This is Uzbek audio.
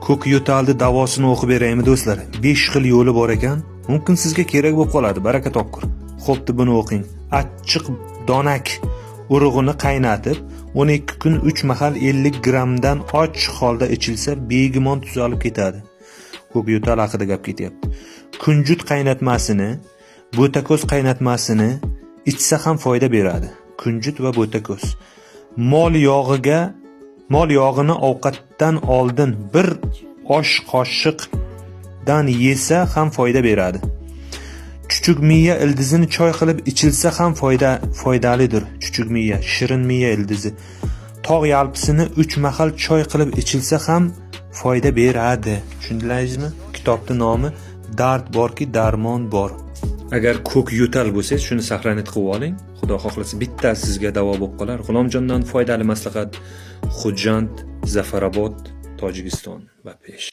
Ko'k yo'talni davosini o'qib beraymi, do'stlar? 5 xil yo'li bor ekan. Mumkin sizga kerak bo'lib qoladi, baraka topkur. Xo'pdi, buni o'qing. Achchiq donak urug'ini qaynatib, 12 kun 3 mahal 50 grammdan och holda ichilsa, begumon tuzalib ketadi. Ko'k yo'tal haqida gap ketyapti. Kunjut qaynatmasini, bo'tako'z qaynatmasini ichsa ham foyda beradi. Kunjut va bo'tako'z. Mol yog'ini ovqatdan oldin bir osh qoshiqdan yesa ham foyda beradi. Chuchuk miya ildizini choy qilib ichilsa ham foydalidir. Chuchuk miya, shirin miya ildizi. Tog' yalpisini 3 mahal choy qilib ichilsa ham foyda beradi. Tushundingizmi? Kitobning nomi "Dard borki, darmon bor". Agar ko'k yo'tal bo'lsangiz, shuni сохранить qilib oling. Xudo xohlasa, bittasi sizga davo bo'lib qolar. G'ulomjondan foydali maslahat. Xo'jand, Zafarobod, Tojikiston va pesh.